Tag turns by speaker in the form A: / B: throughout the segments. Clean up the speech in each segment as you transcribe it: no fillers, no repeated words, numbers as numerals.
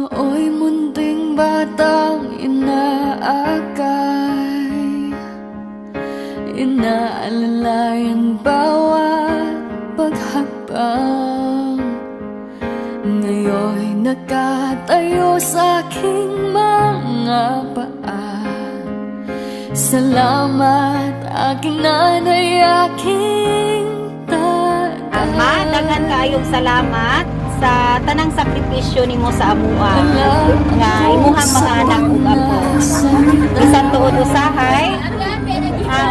A: Nooy munting batang inaakay, inaalalayan bawat paghakbang. Ngayon'y nakatayo sa aking mga paa. Salamat, aking nanay, aking tatay.
B: Ama, daghan kaayong salamat sa tanang sakripisyo nimo sa amua nga imuhang mga anak ug apo. Bisan tuod usahay,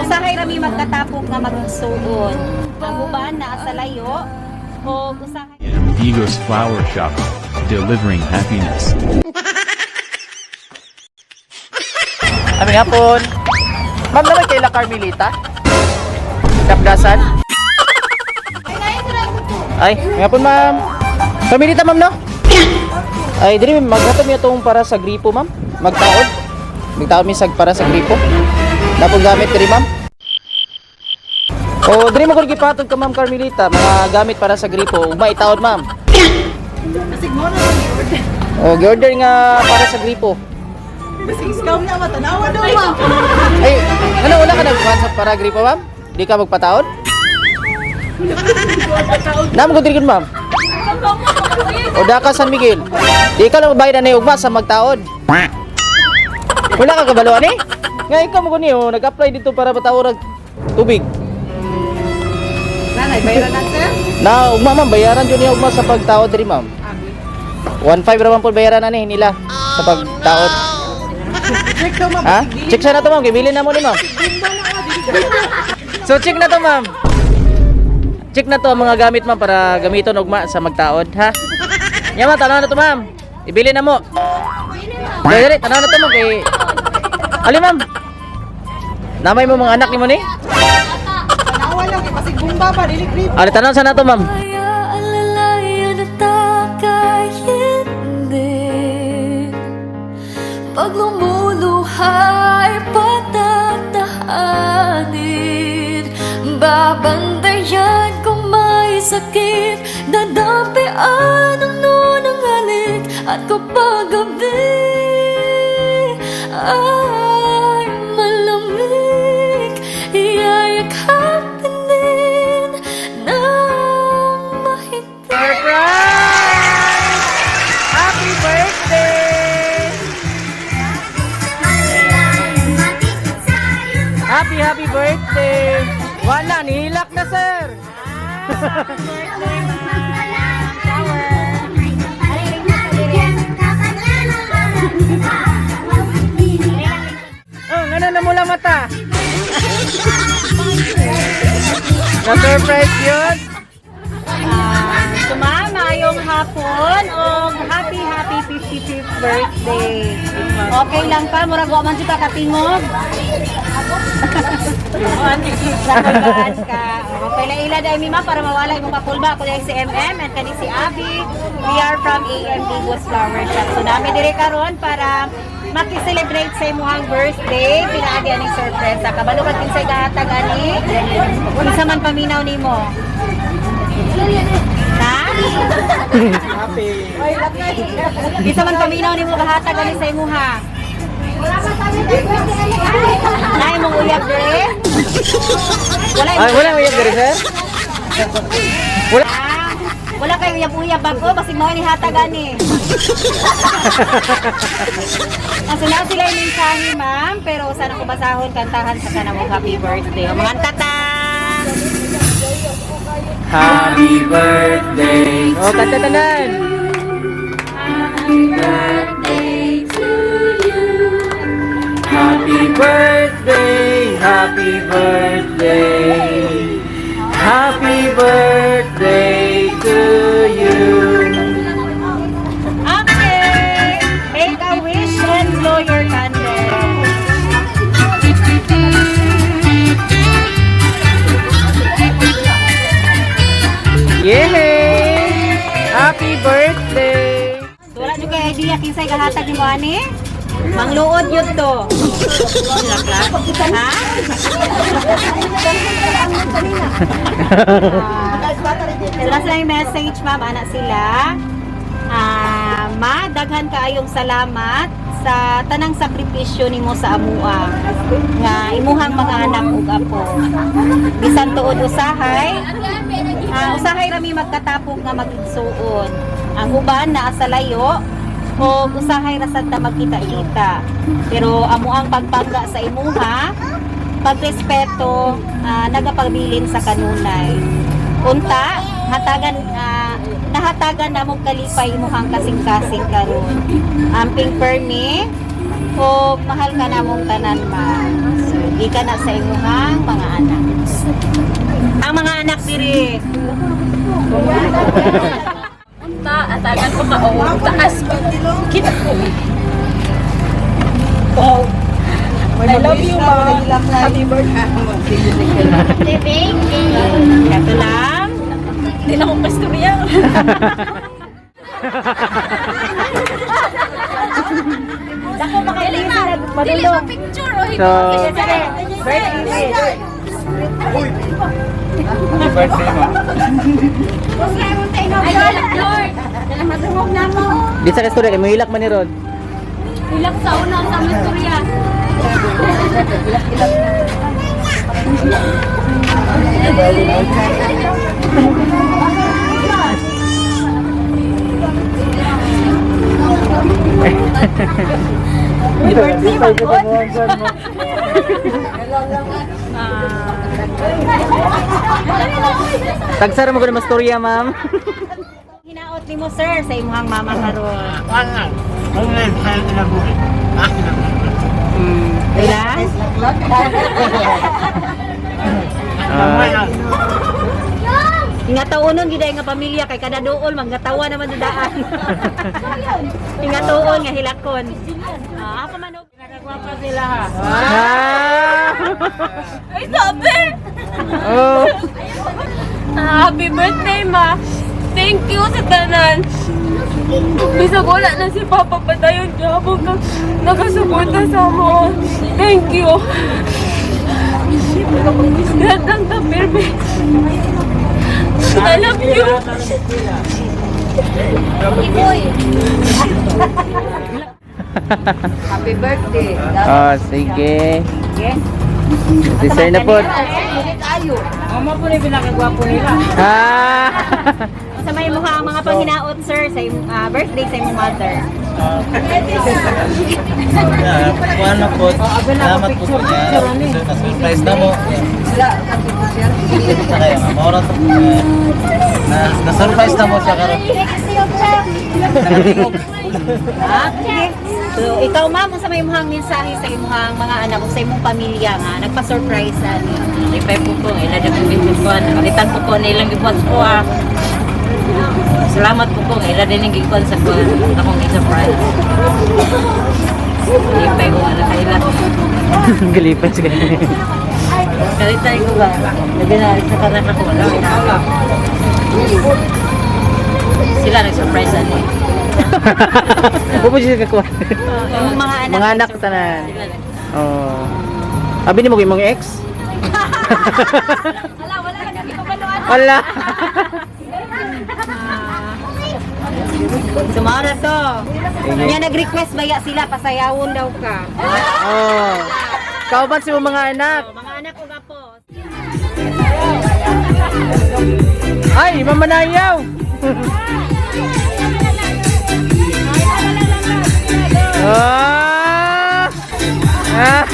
B: usahay rami magkatapok nga magsuon. Ang uban naa sa layo o usahay
C: Amigos Flower Shop, delivering happiness.
D: Aming hapon. Ma'am naman kay La Carmelita? Kapdasan? Ay, may hapon, ma'am. Carmelita, ma'am, no? Ay, diri maghatod mi atong para sa gripo, ma'am. Magtaod. Magtaod mi sag para sa gripo. Napong gamit diri, ma'am. O, diri mo kung gipatod ka, Ma'am Carmelita, mga gamit para sa gripo, ugma itaod, ma'am. O, gi-order nga para sa gripo.
E: Scam na matanawa daw ma.
D: Ay, ano, wala ka nagkuhan sa para gripo, ma'am? Di ka magpataon? Naam ko diri ma'am. O daka San Miguel. Di ka lang mabayad na ugma sa magtaod. Wala ka kabalo ani? Nga ikaw mo kuni oh, nag-apply dito para pataod og tubig.
E: Nanay, bayaran na, sir?
D: Na ugma, ma'am, bayaran jud niya ugma sa pagtaod diri, ma'am. 1.5 ra man po bayaran ani nila sa pagtaod.
E: Check daw, ma'am.
D: Ha? Check siya na to, ma'am, gibili na mo ni ma'am. So check na to, ma'am. Check na to ang mga gamit, ma'am, para gamiton ugma sa magtaod, ha? Nya ma'am, tanaw na to, ma'am. Ibili na mo. Dali, dali, tanaw na to, ma'am, kay Ali, ma'am. Namay mo mga anak nimo ni?
E: Tanawa lang, kay pasig bumba pa, dili grip.
D: Ali, tanaw sa na to, ma'am.
A: Kaya alalayan at takayin din. Pag lumuluha ay patatahanin. Babantayan kung may sakit. Dadampian ang nunang halik. At kapag gabi ay malamig, iyayakapin din ng mahigpit.
D: Surprise! Happy birthday! Happy, happy birthday! Wala, nihilak na, sir! Oh, ngano na mula mata? Na-surprise yun?
B: So ma'am, maayong hapon og happy happy 55th birthday. Okay lang pa, murag wa man jud ka katingog. Nakulbaan ka. Okay lang ila dai mi, ma'am, para mawala imong kakulba. Ako dai si MM and kani si Abby. We are from AM Digos Flower Shop. So nami diri karon para maki-celebrate sa imong birthday. Pinaagi aning sorpresa. Kabalo ka kinsay gahatag ani? Unsa man paminaw nimo? Ha?
D: Happy!
B: Bisa man paminaw nimo kahatag ani sa imuha. Nay mong uyab dre. Wala
D: Ay,
B: imong
D: wala may diri, sir? Wala.
B: Ah, wala kayo uyab-uyab bako basig mao ni hatag ani. Aso na sila yung mensahe, ma'am, pero sana ko basahon kantahan sa kanang happy birthday. O, mga tata.
D: Happy birthday! Oh, kanta tanan! Happy birthday! Happy birthday! Happy birthday to you!
B: Okay. Make a wish and blow your candle.
D: Yay! Happy birthday!
B: So, wala nyo kay idea kinsay kahatag nimo ani? Mangluod yun to. Ha? Sila sila yung message, ma'am. Anak sila. Ah, Ma, daghan kaayong salamat sa tanang sakripisyo nimo sa amua nga imuhang mga anak ug apo. Bisan tuod usahay, usahay rami magkatapok nga magigsuon. Ang uban naa sa layo o usahay ra sad ta magkita-kita. Pero amo ang pagpangga sa imuha, pagrespeto, nagapabilin sa kanunay. Unta, hatagan nahatagan namo kalipay imuhang kasing-kasing karon. Amping permi o mahal ka namong tanan, ma. So, gikan na sa imuhang mga anak. Ang mga anak diri.
A: Unta, atagan ko ka o taas ko. Kita ko.
E: I love you, ma. Happy birthday.
B: Kato lang.
A: Hindi na akong pastorya.
B: Dako makaili
A: Dili
B: madulong.
A: pa picture. Oh,
D: So,
B: Birthday.
C: Happy birthday, ma'am.
A: Ay, Lord. Dala madungog na mo.
D: Di sa restaurant, kay mohilak man ni Rod.
A: Hilak sa una ang tamang istorya.
D: Happy birthday, Tagsara mo ko na mastorya, ma'am.
B: Hinaot nimo, sir, sa imuhang mama karon. Diba?
D: Ah,
B: Nga taunon gid ay nga pamilya kay kada duol mangatawa naman dudaan. Nga tuon nga hilakon. Ako man og
D: Ah!
A: Ay, sabi!
D: Oh.
A: Happy birthday, ma! Thank you sa tanan! Bisag wala na si Papa patayon habang ka nakasuporta sa mo. Thank you! Gandang tapirme. I love you!
E: Happy birthday.
D: Oh, sige.
B: Okay.
D: Si sir na po.
E: Ayo. Mama po na yung pinakagwapo nila.
D: Ah!
B: Sa may mukha ang mga panghinaot, sir, sa imong birthday sa imong mother.
F: Kuan na po. Salamat po sa niya. Na-surprise na mo. Sa kaya, maura to. Na na-surprise na mo siya karon. Nakatingog.
B: Okay. So, ikaw, ma'am, unsa may imong mensahe sa imong mga anak o sa imong pamilya nga nagpa-surprise ani?
G: Lipay po ko, ila na kong gibuan. Nakalitan po ko nilang gibuan sa kuha. Salamat po ko, ila din ang gibuan sa kuha. Akong i-surprise. Lipay ko, ano kaila.
D: Galipan siya.
G: Kalitan ko ba? Naginalit sa kanak ako. Wala, wala. Sila nag-surprise ani.
D: Pupo siya kakuha.
B: Imong mga anak.
D: Mga anak tanan.
G: Sila nag
D: Oh. Abi ni mo kay mga ex?
A: Wala, wala. Nagkakabaluan.
D: Wala.
B: Sumara to.
D: Sige.
B: Nya nag-request baya sila pasayawon daw ka.
D: Oh. Kauban si mong mga anak.
B: Oh, mga anak ug apo.
D: Ay, mamanayaw. Ah! Ah!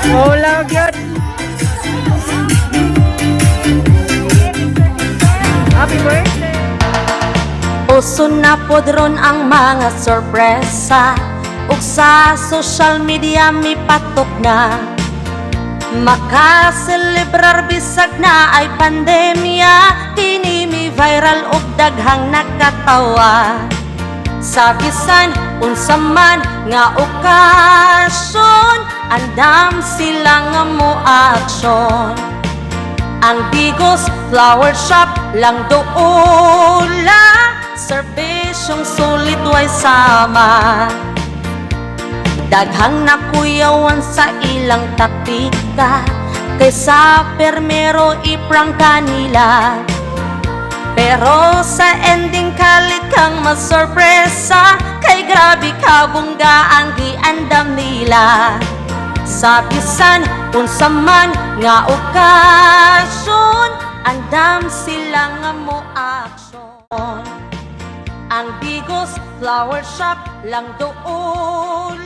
D: Wala gyud. Happy birthday.
H: Uso na pod ron ang mga sorpresa ug sa social media mipatok na. Makaselebrar bisag na ay pandemya, kini mi viral og daghang nakatawa. Sa bisan unsa man nga okasyon, andam sila nga mo aksyon. Ang Digos Flower Shop lang doula, serbisyong sulit way sama. Daghang nakuyawan sa ilang taktika, kaysa permero iprangka nila. Pero sa ending kalit kang masorpresa, kay grabe kabungga ang giandam nila. Sa bisan unsa man nga okasyon, andam sila nga mo aksyon. Ang Bigos Flower Shop lang doon.